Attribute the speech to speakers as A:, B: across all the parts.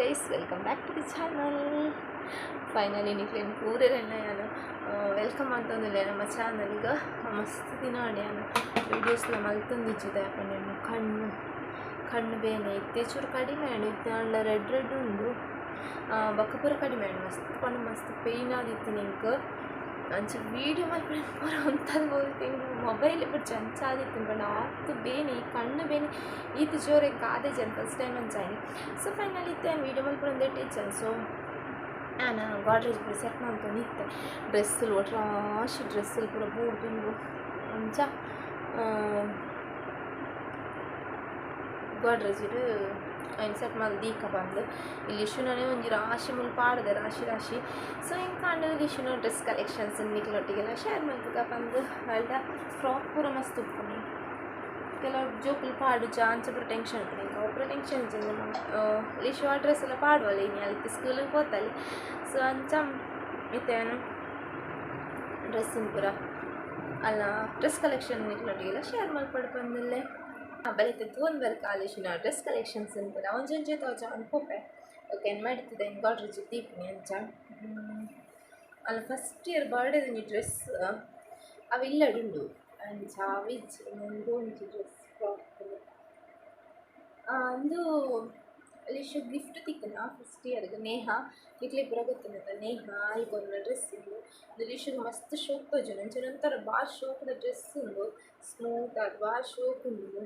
A: Guys, welcome back to the channel. Finally ನಿಕ್ಲೆನ್ ಪೂರೆರೆನ ಯಾನ್ welcome ಮಲ್ತೊಂದುಲ್ಲೆ ನಮ್ಮ ಚಾನಲ್ಗ್. ಮಸ್ತ್ ದಿನ ಆಂಡ್ ಯಾನ್ ವೀಡಿಯೋಸ್ಲ ಮಲ್ತೊಂದಿಜ್ಜಿ. ಪಂಡ ಕಣ್ಣು ಕಣ್ಣು ಬೇನೆ ಇತ್ತೆ ಚೂರು ಕಡಿಮೆ ಆಂಡ್. ಇತ್ತೆ ಆಂಡ ರೆಡ್ ರೆಡ್ ಉಂಡು, ಬೊಕ್ಕ ಪೂರ ಕಡಿಮೆ ಆಂಡ್. ಮಸ್ತ್ ಪಂಡ ಮಸ್ತ್ ಪೇಯ್ನ್ ಆದಿತ್ತಿನಿ ಎಂಕ್. ಅಂಚ ವೀಡಿಯೋ ಮಲ್ಪುನ ಪೂರ ಉಂತದ್ ಪೋದಿತ್ತಿನಿ, ಮೊಬೈಲ್ ಪುಡ್ಚಿ ಅಂಚ ಆದಿತ್ತಿನಿ. ಪಂಡ ಆತ್ ಬೇನೆ, ಈ ಕಣ್ಣು ಬೇನೆ ಈತ್ ಜೋರು ಎಂಕ್ ಆದಿಜಿ, ಫಸ್ಟ್ ಟೈಮ್ ಅಂಚ ಆಯ್ನಿ. ಸೊ ಫೈನಲಿ ಇತ್ತೆ ಯಾನ್ ವೀಡಿಯೋ ಮಲ್ಪುನ ಇಜ್ಜಾನ್. ಸೊ ಯಾನ್ ಗೋಡ್ರೇಜ್ ಪೂರ ಸೆಟ್ ಮಲ್ತೊಂದಿತ್ತೆ. ಡ್ರೆಸ್ಸುಲು ಒಟ್ಟು ರಾಶಿ ಡ್ರೆಸ್ಸುಲು ಪೂರ ಬೂರ್ದುಂಡು. ಅಂಚ ಗೋಡ್ರೇಜಿಡ್ ಐನ್ ಸೆಟ್ ಮಲ್ತ್ ದೀಕ ಪಂದ್ ಇಲ್ಲಿ ಲಿಶುನನೇ ಒಂಜಿ ರಾಶಿ ಮುಲ್ಪ ಪಾಡ್ದೆ, ರಾಶಿ ರಾಶಿ. ಸೊ ಎಂಕಾಂಡ ಲಿಶುನ ಡ್ರೆಸ್ ಕಲೆಕ್ಷನ್ಸ್ ನಿಕ್ಲೊಟ್ಟಿಗೆಲ್ಲ ಶೇರ್ ಮಲ್ಪುಗ ಪಂದ್. ಅಲ್ಡ ಫ್ರಾಕ್ ಪೂರ ಮಸ್ತ್ ಉಪ್ಪುನಿ. ಕೆಲವು ಜೋಕುಲು ಪಾಡುಜ, ಅಂಚ ಪೂರ ಟೆನ್ಷನ್ ಉಪ್ಪುನಿ. ಎಂಕ್ ಅವು ಪೂರ ಟೆನ್ಷನ್ ಇಜ್ಜಿ. ಲಿಶು ಆ ಡ್ರೆಸ್ ಎಲ್ಲ ಪಾಡುವಲ್ಲ ಇನಿ, ಅಲ್ತ್ ಸ್ಕೂಲಿಗೆ ಪೋತಲ್. ಸೊ ಅಂಚ ಇತ್ತೆ ಯಾನ್ ಡ್ರೆಸ್ಸಿನ ಪೂರ ಅಲ್ಲ ಡ್ರೆಸ್ ಕಲೆಕ್ಷನ್ ನಿಕ್ಲೊಟ್ಟಿಗೆಲ್ಲ ಶೇರ್ ಮಲ್ಪೊಡು ಪಂದುಲ್ಲೆ. ಬಲಿತೆ ತೂವೊಂದು ಬರ್ಕ ಲಿಶುನ ಡ್ರೆಸ್ ಕಲೆಕ್ಷನ್ಸ್ ಪೂರ ಒಂಜೊಂಜೆ ತೋಜಾವೊಂದು ಪೋಪೆ. ಓಕೆ, ಏನು ಮಾಡಿತ್ತಿದೆ ಗೋಡ್ರೇಜ್ ದೀಪಿನಿ. ಅಂಚ ಅಲ್ಲ ಫಸ್ಟ್ ಇಯರ್ ಬರ್ಡೇ ಒಂಜಿ ಡ್ರೆಸ್ ಅವು ಇಲ್ಲಡುಂಡು. ಅಂಚ ಅವಿಜ್ಜಿ ಒಂಜಿ ಡ್ರೆಸ್ ಫ್ರಾಕ್ ಅಂದು ಲಿಶು ಗಿಫ್ಟ್ ತಿಕ್ಕುನ ಫಸ್ಟ್ ಇಯರ್ಗೆ. ನೇಹ ನಿಕ್ಲೆಗ್ ಪೂರ ಗೊತ್ತುಂಡತ ನೇಹ, ಆಲ್ ಕೊರ್ನ ಡ್ರೆಸ್ ಉಂದು. ಲಿಶುಗ್ ಮಸ್ತ್ ಶೋಕ್ ತೋಜುಂಡು. ಅಂಚನೆ ಒಂಥರ ಬಾರಿ ಶೋಕುದ ಡ್ರೆಸ್ ಉಂದು, ಸ್ಮೂತ್ ಆದ್ ಬಾರಿ ಶೋಕ್ ಉಂಡು.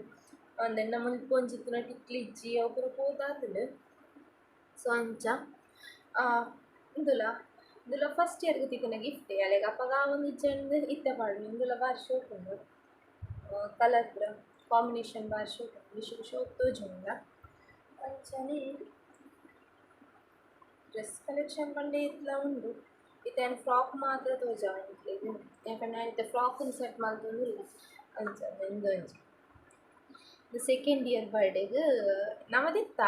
A: ಅಂದೆನ್ನ ಮುಲ್ಪ ಒಂಜಿ ಇತ್ತಿನ ಟಿಕ್ಲಿ ಇಜ್ಜಿ, ಅವು ಪೂರ ಪೋದಾತ್ಂಡ್. ಸೊ ಅಂಚ ಇಂದುಲ ಇಂದುಲ ಫಸ್ಟ್ ಇಯರ್ಗ್ ತಿಕ್ಕುನ ಗಿಫ್ಟ್ ಅಲೆಗ್. ಅಪಗ ಆವೊಂದಿಜ್ಜಂದ್ ಇತ್ತೆ ಪಾಡುನಿ. ಇಂದುಲ ಬಾರಿ ಶೋಕ್ ಉಂಡು, ಕಲರ್ ಪೂರ ಕಾಂಬಿನೇಷನ್ ಬಾರಿ ಶೋಕ್ ಉಂಡು. ಲಿಶುಗ್ ಶೋಕ್ ತೋಜುಂಡ. ಅಂಚನೆ ಡ್ರೆಸ್ ಕಲೆಕ್ಷನ್ ಪಂಡ ಇತ್ಲ ಉಂಡು. ಇತ್ತೆ ಯಾನ್ ಫ್ರಾಕ್ ಮಾತ್ರ ತೋಜಾವೆ ನಿಕ್ಲೆಗ್, ಯಾಕಂದ್ರೆ ಯಾನ್ ಇತ್ತೆ ಫ್ರಾಕ್ ಸೆಟ್ ಮಲ್ತೊಂದುಲ್ಲೆ. ಅಂಚ ಇಂದೊಂಜಿ ಸೆಕೆಂಡ್ ಇಯರ್ ಬರ್ಡೇಗ್ ನಮದಿತ್ತ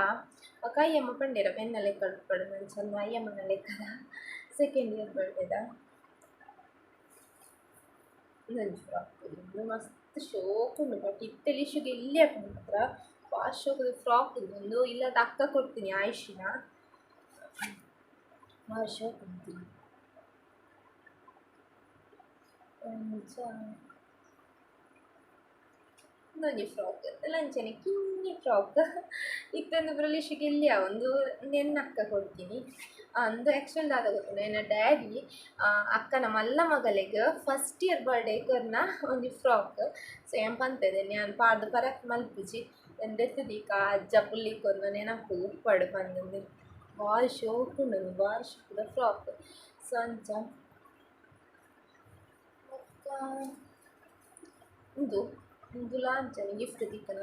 A: ಬೊಕ ಅಯ್ಯಮ್ಮ ಪಂಡೆರ್ ಎನ್ನ ಲೆಕ್ಕ ಉಪ್ಪೊಡು ಅಂಚ ಅಯ್ಯಮ್ಮನ ಲೆಕ್ಕದ ಸೆಕೆಂಡ್ ಇಯರ್ ಬರ್ಡೇದ ಇಂದೊಂಜಿ ಫ್ರಾಕ್. ಉಂದು ಮಸ್ತ್ ಶೋಕ್ ಉಂಡು, ಬಟ್ ಇತ್ತೆ ಲಿಶುಗ್ ಎಲ್ಯ ಆಪುಂಡು ಮಾತ್ರ. ಬಾರಿ ಶೋಕುದ ಫ್ರಾಕ್ ಉಂದು. ಇಲ್ಲದ ಅಕ್ಕ ಕೊರ್ತಿನಿ ಆಯುಷಿನ, ಬಾರಿ ಶೋಕ್ ಉಂಡು. ಅಂಚ ಇಂದೊಂಜಿ ಫ್ರಾಕ್ ಅಂಚನೆ ಕಿನ್ನಿ ಫ್ರಾಕ್ ಇತ್ತೊಂದು ಪೂರ ಲಿಶುಗ್ ಎಲ್ಯ ಉಂದು ಎನ್ನ ಅಕ್ಕ ಕೊರ್ತಿನಿ. ಅಂದು ಆ್ಯಕ್ಚುಲ್ ದಾದ ಗೊತ್ತುಂಡ, ಎನ್ನ ಡ್ಯಾಡಿ ಅಕ್ಕನ ಮಲ್ಲ ಮಗಲೆಗ್ ಫಸ್ಟ್ ಇಯರ್ ಬರ್ಡೇ ಕೊರ್ನ ಒಂಜಿ ಫ್ರಾಕ್. ಸೊ ಯಾನ್ ಪಂತೆದೆ ಯಾನ್ ಪಾಡ್ದ್ ಪರಕ್ ಮಲ್ಪುಜಿ, ದೆತ್ತ್ ದೀಕ ಅಜ್ಜ ಪುಲ್ಲಿ ಕೊರ್ನ ನೆನಪು ಉಪ್ಪಡ್ ಪಂದ್. ಬಾರಿ ಶೋಕ್ ಉಂಡು, ಬಾರಿ ಶೋಕುದ ಫ್ರಾಕ್. ಸೊ ಅಂಚ ಬೊಕ್ಕ ಉಂದು ಉಂದುಲಾ ಅಂಚನೆ ಗಿಫ್ಟ್ ತಿಕ್ಕುನ.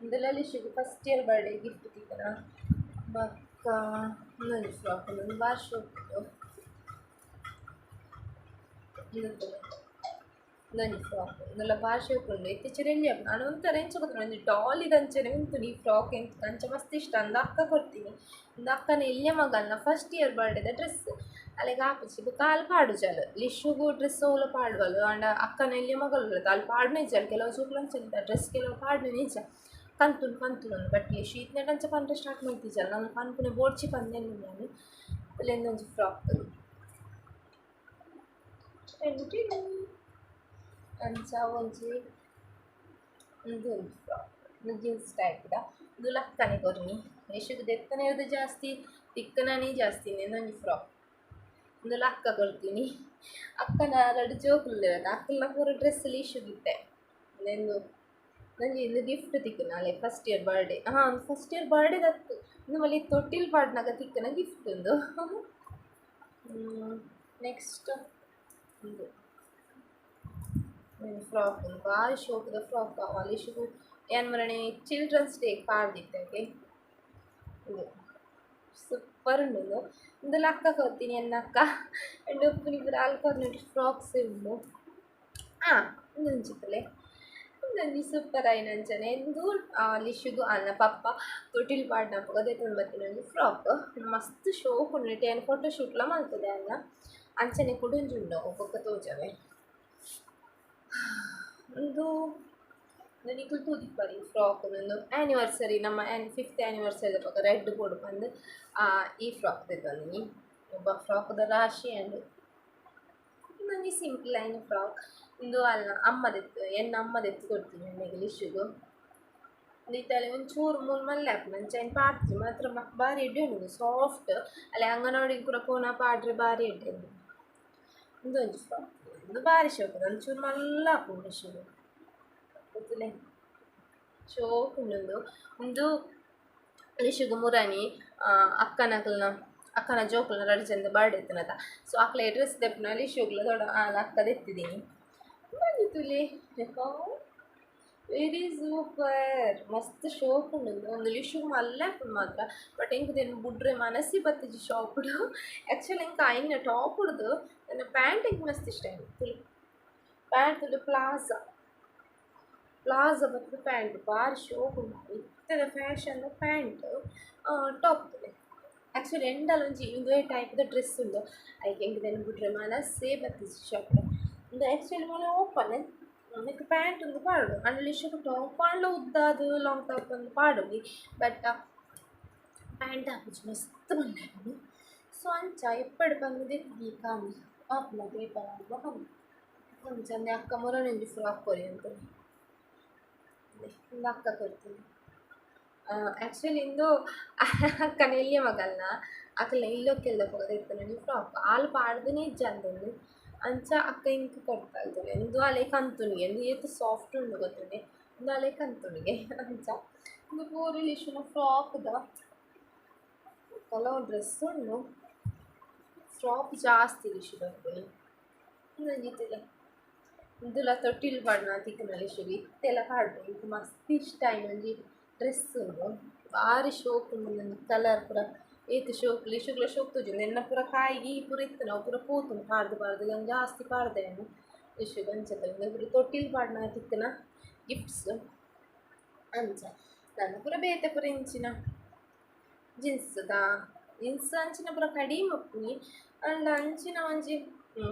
A: ಇಂದುಲ ಲಿಶುಗ್ ಫಸ್ಟ್ ಇಯರ್ ಬರ್ಡೇ ಗಿಫ್ಟ್ ತಿಕ್ಕುನ. ಬೊಕ್ಕ ಇಂದೊಂಜಿ ಫ್ರಾಕ್ ಉಂದು ಬಾರಿ ಶೋಕ್ ಉಂಡು. ಇಂದೊಂಜಿ ಫ್ರಾಕ್ ಇಂದುಲ ಬಾರಿ ಶೋಕ್ ಉಂಡು. ಇತ್ತೆ ಚೂರು ಎಲ್ಯ ಆಪುಂಡು. ಆಂಡ ಒಂಥರ ಎಂಚ ಗೊತ್ತುಂಡ, ಒಂಜಿ ಡಾಲಿದ ಅಂಚನೆ ಉಂತುಂಡು ಈ ಫ್ರಾಕ್. ಎಂಕ್ ಅಂಚ ಮಸ್ತ್ ಇಷ್ಟ. ಅಂದ್ ಅಕ್ಕ ಕೊರ್ತಿನಿ. ಉಂದು ಅಕ್ಕನ ಎಲ್ಯ ಮಗಲ್ನ ಫಸ್ಟ್ ಇಯರ್ ಬರ್ಡೇದ ಡ್ರೆಸ್. ಅಲೆಗ್ ಆಪುಜಿ ಬೊಕ್ಕ ಆಲ್ ಪಾಡುಜಲ್. ಲಿಶುಗು ಡ್ರೆಸ್ ಓಲ ಪಾಡುವಲ್, ಆಂಡ ಅಕ್ಕನ ಎಲ್ಯ ಮಗಲ್ ಉಲ್ಲತ ಆಲ್ ಪಾಡುನೆ ಇಜ್ಜಲ್. ಕೆಲವು ಜೋಕುಲು ಅಂಚನೆ ಡ್ರೆಸ್ ಕೆಲವು ಪಾಡುನೆ ಇಜ್ಜ, ಕಂತುಂಡು ಕಂತುಂಡು. ಬಟ್ ಲಿಶು ಇತ್ನೆಟ್ ಅಂಚ ಪಂಡ್ರೆ ಸ್ಟಾರ್ಟ್ ಮಲ್ತಿಜಲ್. ನಮ ಪನ್ಪುನೆ ಬೋಡ್ಚಿ ಪಂದೆನ್ ಯಾನ್. ಇಂದೊಂಜಿ ಫ್ರಾಕ್ ಅಂಚ ಒಂಜಿ ಉಂದು ಒಂಜಿ ಫ್ರಾಕ್ ಜೀನ್ಸ್ ಟೈಪ್ದ. ಉಂದು ಲಕ್ಕನೆ ಕೊರ್ನಿ. ಲಿಶುಗ್ ದೆತ್ತನೆ ಜಾಸ್ತಿ ತಿಕ್ಕುನನೇ ಜಾಸ್ತಿ. ಇಂದೊಂಜಿ ಫ್ರಾಕ್ ಉಂದು ಅಕ್ಕ ಕೊರ್ತೀನಿ. ಅಕ್ಕನ ರಡ್ಡ್ ಜೋಕುಲು ಉಲ್ಲೆರ್, ಅಕ್ಕಲ್ನ ಪೂರ ಡ್ರೆಸ್ ಲಿಶುಗ್ ಇತ್ತೆ. ಇಂದು ಒಂಜಿ ಇಂದು ಗಿಫ್ಟ್ ತಿಕ್ಕುನ ಅಲೆ ಫಸ್ಟ್ ಇಯರ್ ಬರ್ಡೇ. ಹಾಂ, ಫಸ್ಟ್ ಇಯರ್ ಬರ್ಡೇ ಅತ್ತ್, ಇಂದು ಮಲ್ಲಿ ತೊಟ್ಟಿಲ್ ಪಾಡ್ನಗ ತಿಕ್ಕುನ ಗಿಫ್ಟ್ ಉಂದು. ನೆಕ್ಸ್ಟ್ ಉಂದು ಫ್ರಾಕ್ ಉಂದು ಬಾರಿ ಶೋಕುದ ಫ್ರಾಕ್. ಲಿಶುಗು ಯಾನ್ ಮರಣೆ ಚಿಲ್ಡ್ರನ್ಸ್ ಡೇ ಪಾಡ್ದಿತ್ತೆ. ಉಂದು ಸೂಪರ್ ಉಂಡು. ಉಂದು ಇಂದುಲ ಅಕ್ಕ ಕೊರ್ತೀನಿ, ಎನ್ನ ಅಕ್ಕ ಎನ್ನ ಉಪ್ಪುನಿ ಪೂರ ಅಲ್ ಕೊರ್ನ ಫ್ರಾಕ್ಸ್ ಉಂಡು. ಇಂದೊಂಜಿ ತೂಲೆ, ಇಂದೊಂಜಿ ಸೂಪರ್ ಆಯಿನ ಅಂಚನೆ. ಇಂದು ಲಿಶುಗು ಅಲ್ನ ಪಪ್ಪ ತೊಟಿಲ್ ಪಾಡ್ನಪಗ ದೆತೊಂದು ಬತ್ತಿನ ಒಂಜಿ ಫ್ರಾಕ್. ಮಸ್ತ್ ಶೋಕ್ ಉಂಡು. ನೆಟ್ ಯಾನ್ ಫೋಟೋ ಶೂಟ್ಲ ಮಲ್ತುದೆ ಅಲ್ನ. ಅಂಚನೆ ಕುಡೊಂಜಿ ಉಂಡು, ಬೊಕ್ಕ ತೋಜವೆ. ಉಂದು ನಿಕುಲು ತೂದಿಪ್ಪರಿ ಫ್ರಾಕ್ ಒಂದು ಆ್ಯನಿವರ್ಸರಿ ನಮ್ಮ ಫಿಫ್ತ್ ಆ್ಯನಿವರ್ಸರಿ ಪಕ್ಕ ರೆಡ್ ಬೋಡು ಪಂದು ಈ ಫ್ರಾಕ್ ದೆತ್ತೊಂದಿನಿ ಒಬ್ಬ ಫ್ರಾಕ್ದ ರಾಶಿ ಆ್ಯಂಡ್ ಒಂಜಿ ಸಿಂಪಲ್ ಆಯಿನ ಫ್ರಾಕ್ ಇಂದು ಅಲ್ಲ ಅಮ್ಮದೆತ್ತು ಎನ್ನ ಅಮ್ಮದೆತ್ತು ಕೊಡ್ತೀನಿ ಎಣ್ಣೆಗೆ ಲಿಶುಗು ಇತ್ತಲೆ ಒಂಚೂರು ಮೂಲು ಮಲ್ಲೆ ಆಪುಂಡು ಅಂಚ ಐನ್ ಪಾಡ್ತಿ ಮಾತ್ರ ಬಾರಿ ಎಡ್ಡೆ ಉಂಡು ಸಾಫ್ಟ್ ಅಲ್ಲೇ ಅಂಗನವಾಡಿ ಪೂರ ಪೋನ ಪಾಡ್ರೆ ಬಾರಿ ಎಡ್ಡೆ ಉಂಡು ಉಂದು ಒಂಜಿ ಫ್ರಾಕ್ ಉಂದು ಬಾರಿ ಶೋಕು ಒಂಚೂರು ಮಲ್ಲ ಆಪುಂಡು ಲಿಶುಗು ಗೊತ್ತುಲೆ ಶೋಕು ಉಂಡು ಉಂದು ಲಿಶುಗು ಮುರಾನಿ ಅಕ್ಕನಕಲ್ನ ಅಕ್ಕನ ಜೋಕುಲ್ನ ರಡ್ಡ್ ಜನದ ಬರ್ಡೇ ಇತ್ತನತ ಸೊ ಅಕ್ಲೆ ಡ್ರೆಸ್ ದೆಪ್ಪುನ ಲಿಶುಗ್ಲ ದೊಡ ಅಕ್ಕ ದೆತ್ತಿದ್ದೀನಿ ಬಂದಿತ್ತುಲೆ ವೆರಿ ಸೂಪರ್ ಮಸ್ತ್ ಶೋಕ್ ಉಂಡು ಒಂದು ಲಿಶುಗು ಮಲ್ಲ ಆಪುಂಡು ಮಾತ್ರ ಬಟ್ ಎಂಕ್ ದೇನ್ ಬುಡ್ರೆ ಮನಸ್ಸಿ ಬತ್ತಿಜಿ ಶಾಪ್ಡು ಆ್ಯಕ್ಚುಲಿ ಎಂಕ್ ಐನ ಟಾಪ್ ಉಡ್ದು ನನ್ನ ಪ್ಯಾಂಟ್ ಎಂಕ್ ಮಸ್ತ್ ಇಷ್ಟ ಆಯ್ತು ಪ್ಯಾಂಟ್ ತುಲು ಪ್ಲಾಜಾ ಪ್ಲಾಜಾ ಬತ್ತುದು ಪ್ಯಾಂಟ್ ಬಾರಿ ಶೋಕ್ ಉಂಡು ಇತ್ತೆದ ಫ್ಯಾಷನ್ ಪ್ಯಾಂಟ್ ಟಾಪ್ ತುಲೆ ಆ್ಯಕ್ಚುಲಿ ಎಂಡಲ ಒಂಜಿ ಉಂದುವೇ ಟೈಪ್ದ ಡ್ರೆಸ್ ಉಂಡು ಐಕ್ ಎಂಕ್ ದೇನ್ ಬುಡ್ರೆ ಮನಸ್ಸೇ ಬತ್ತಿಜಿ ಶಾಪ್ ಉಂದು ಆ್ಯಕ್ಚುಲಿ ಮೊನ್ನೆ ಓಪನ್ ನೆಕ್ ಪ್ಯಾಂಟ್ ಒಂದು ಪಾಡು ಅಂಡ ಲಿಶುಗು ಟಾಪ್ ಆಂಡ್ಲ ಉದ್ದಾದು ಲಾಂಗ್ ಟಾಪ್ ಒಂದು ಪಾಡೊಲಿ ಬಟ್ ಪ್ಯಾಂಟ್ ಆಪುಜಿ ಮಸ್ತ್ ಮಲ್ಲೆ ಆಪುಂಡು ಸೊ ಅಂಚ ಎಪ್ಪಡ್ ಪಂದ್ ದೆತ್ತ್ ಕಾಮಿ ಆಪುಂಡ ಪೇಪರ್ ಪಂದ್ ಅಂಚನೆ ಅಕ್ಕ ಮೊರನೆ ಒಂಜಿ ಫ್ರಾಕ್ ಕೊರಿ ಅಂತ ಉಂದು ಅಕ್ಕ ಕೊರ್ತೀನಿ ಆ್ಯಕ್ಚುಲಿ ಇಂದು ಅಕ್ಕನ ಎಲ್ಯ ಮಗಲ್ನ ಅಕಲ್ನ ಇಲ್ಲೊಕ್ಕೆಲ್ದ ಪೋಗ ದೆತ್ತುನ ಫ್ರಾಕ್ ಆಲ್ ಪಾಡ್ದನೇ ಇಜ್ಜಂದುಂಡು ಅಂಚ ಅಕ್ಕ ಇಂಕ್ ಕೊಡ್ತಾಳ್ತದೆ ಇಂದು ಅಲೆ ಕಂತುನಿಗೆ ಇಂದು ಏತ್ ಸಾಫ್ಟ್ ಉಂಡು ಗೊತ್ತುಂಡೆ ಇಂದು ಅಲೆ ಕಂತುನಿಗೆ ಅಂಚ ಇಂದು ಪೂರ ಲಿಶುನ ಫ್ರಾಕ್ದ ಕೆಲವು ಡ್ರೆಸ್ ಉಂಡು ಫ್ರಾಕ್ ಜಾಸ್ತಿ ಲಿಶುದ ಉಂದೊಂಜಿ ತೂಲೆ ಇಂದುಲ ತೊಟ್ಟಿಲ್ ಪಾಡ್ನ ತಿಕ್ಕುನ ಲಿಶುಗು ಇತ್ತೆಲ ಪಾಡ್ವೆ ಇಂಕ್ ಮಸ್ತ್ ಇಷ್ಟ ಆಯಿನ ಒಂಜಿ ಡ್ರೆಸ್ ಉಂಡು ಬಾರಿ ಶೋಕು ಉಂಡು ಒಂದೊಂಜಿ ಕಲರ್ ಪೂರ ಏತ್ ಶೋಕು ಲಿಶುಗ್ಲ ಶೋಕು ತೋಜುಂಡು ಎನ್ನ ಪೂರ ಕಾಯಿ ಪೂರ ಇತ್ತುಂಡು ಅವು ಪೂರ ಪೋತುಂಡು ಪಾಡ್ದು ಪಾಡ್ದು ಯಾನ್ ಜಾಸ್ತಿ ಪಾಡ್ದೆ ಯಾನ್ ಲಿಶುಗು ಅಂಚ ಉಂದು ಪೂರ ತೊಟ್ಟಿಲ್ ಪಾಡ್ನ ತಿಕ್ಕುನ ಗಿಫ್ಟ್ಸ್ ಅಂಚ ನನ ಪೂರ ಬೇತೆ ಪೂರ ಇಂಚಿನ ಜೀನ್ಸ್ದ ಜೀನ್ಸ್ ಅಂಚಿನ ಪೂರ ಕಡಿಮೆ ಉಪ್ಪುನಿ ಆಂಡ ಅಂಚಿನ ಒಂಜಿ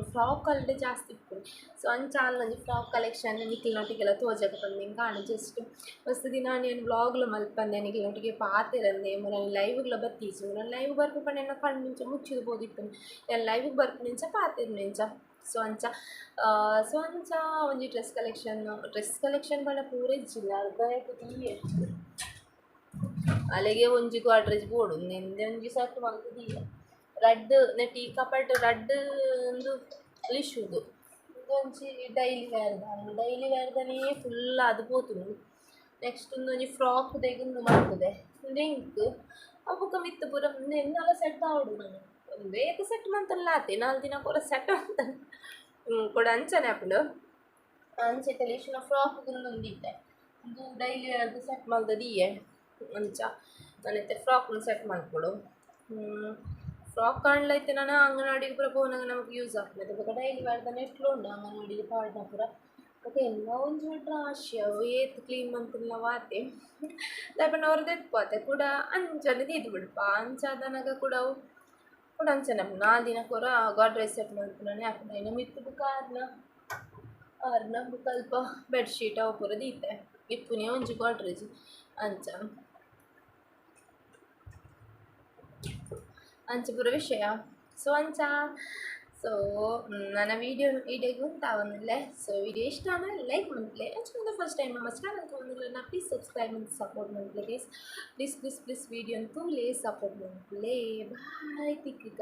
A: ಫ್ರಾಕ್ ಅಲ್ಡೆ ಜಾಸ್ತಿ ಇಪ್ಪುನಿ ಸೊ ಅಂಚ ಆಲ್ನೊಂಜಿ ಫ್ರಾಕ್ ಕಲೆಕ್ಷನ್ ನಿಕ್ಲೆನೊಟ್ಟಿಗೆಲ ತೋಜಕ ಪಂದ್ ಎಂಕ್ ಆಂಡ ಜಸ್ಟ್ ಮಸ್ತ್ ದಿನ ಯಾನ್ ವ್ಲಾಗ್ಲ ಮಲ್ಪಂದೆ ನಿಕ್ಲೆನೊಟ್ಟಿಗೆ ಪಾತೆರಂದೆ ಮುರಾನಿ ಲೈವ್ಗ್ಲ ಬತ್ತೀಜಿ ಮುರಾನಿ ಲೈವ್ ಬರ್ಪು ಪಂಡ ಎನ್ನ ಕಣ್ಣು ಇಂಚ ಮುಚ್ಚಿದ್ ಪೋದಿಪ್ಪುನಿ ಯಾನ್ ಲೈವ್ಗ್ ಬರ್ಪುನಿಂಚ ಪಾತೆರುನಿಂಚ ಸೊ ಅಂಚ ಸೊ ಅಂಚ ಒಂಜಿ ಡ್ರೆಸ್ ಕಲೆಕ್ಷನ್ ಪಂಡ ಪೂರ ಇಜ್ಜಿಲ್ಲ ಅರ್ಧ ದೀಯೆ ಅಲೆಗೆ ಒಂಜಿ ಗೋಡ್ರೇಜ್ ಬೋಡು ಉಂದೆಂದೆ ಒಂಜಿ ಸೆಟ್ ಮಲ್ತ್ ದೀಯ ರಡ್ಡ್ ನೆಟ್ ಈ ಕಪಟ್ ರಡ್ಡ್ ಉಂದು ಲಿಶುಗು ಉಂದೊಂಜಿ ಡೈಲಿ ವೇರ್ದ ಡೈಲಿ ವೇರ್ದನೇ ಫುಲ್ ಆದ್ ಪೋತುಂಡು ನೆಕ್ಸ್ಟ್ ಉಂದೊಂಜಿ ಫ್ರಾಕ್ ದೆಗ್ ಉಂದು ಮಲ್ತುದೆ ಉಂದು ಎಂಕ್ ಅವು ಬೊಕ ಮಿತ್ತ್ ಪೂರ ಉಂದು ಎನ್ನಲ ಸೆಟ್ ಆವೊಡು ನನ ಉಂದು ಏತ್ ಸೆಟ್ ಮಂತುಂಡಲ ಆತೆ ನಾಲ್ ದಿನ ಪೂರ ಸೆಟ್ ಮಂತುಂಡು ಕುಡ ಅಂಚನೆ ಆಪುಂಡು ಅಂಚ ಲಿಶುನ ಫ್ರಾಕ್ ಉಂದೊಂದು ಉಂದು ಡೈಲಿ ವೇರ್ದ ಸೆಟ್ ಮಲ್ತ್ ದೀಯೆ ಅಂಚ ನನ ಇತ್ತೆ ಫ್ರಾಕ್ ಸೆಟ್ ಮಲ್ಪೊಡು ಫ್ರಾಕ್ ಆಂಡ್ಲ ಇತ್ತೆ ನನ ಅಂಗನವಾಡಿಗ್ ಪೂರ ಪೋನಗ ನಮಕ್ ಯೂಸ್ ಆಪುಂಡು ಬೊಕ ಡೈಲಿ ವೇರ್ದ ಎಟ್ಲ ಉಂಡು ಅಂಗನವಾಡಿಗ್ ಪಾಡ್ನ ಪೂರ ಬೊಕ ಎಲ್ಲ ಒಂಜಿ ರಾಶಿ ಅವು ಏತ್ ಕ್ಲೀನ್ ಮಂತುಂಡಲ ವಾತೆ ದಾಯೆ ಪಂಡ ಒರ ದೆತ್ಪುವ ಕುಡ ಅಂಚನೆ ದೀದ್ ಬುಡ್ಪ ಅಂಚ ಆದನಗ ಕುಡ ಅವು ಕುಡ ಅಂಚನೆ ಆಪುಂಡು ನಾಲ್ ದಿನ ಪೂರ ಗೋಡ್ರೇಜ್ ಸೆಟ್ ಮಲ್ಪುನನೆ ಆಪುಂಡು ಐನ ಮಿತ್ತ್ ಬೊಕ ಆರ್ನ ಆರ್ನ ಬೊಕ ಅಲ್ಪ ಬೆಡ್ ಶೀಟ್ ಅವು ಪೂರ ದೀತೆ ಇಪ್ಪುನೆ ಒಂಜಿ ಗೋಡ್ರೇಜ್ ಅಂಚ ಅಂಚ ಪೂರ ವಿಷಯ ಸೊ ಅಂಚ ಸೊ ನನ್ನ ವೀಡಿಯೋ ಇಡೆಗ್ ಉಂತಾವೊಂದುಲ್ಲೆ ಸೊ ವೀಡಿಯೋ ಇಷ್ಟ ಆಂಡ ಲೈಕ್ ಮನ್ಪುಲೆ ಅಂಚ ಫಸ್ಟ್ ಟೈಮ್ ನಮ್ಮ ಚಾನಲ್ ತೂವೊಂದುಲ್ಲೆರ್ನ ಪ್ಲೀಸ್ ಸಬ್ಸ್ಕ್ರೈಬ್ ಮಂತ್ ಸಪೋರ್ಟ್ ಮನ್ಪುಲೆ ಗೈಸ್ ಪ್ಲೀಸ್ ಪ್ಲೀಸ್ ಪ್ಲೀಸ್ ವೀಡಿಯೋನ್ ತೂಲೆ ಸಪೋರ್ಟ್ ಮನ್ಪುಲೆ ಬಾಯ್ ತಿಕ್ಕುಗ.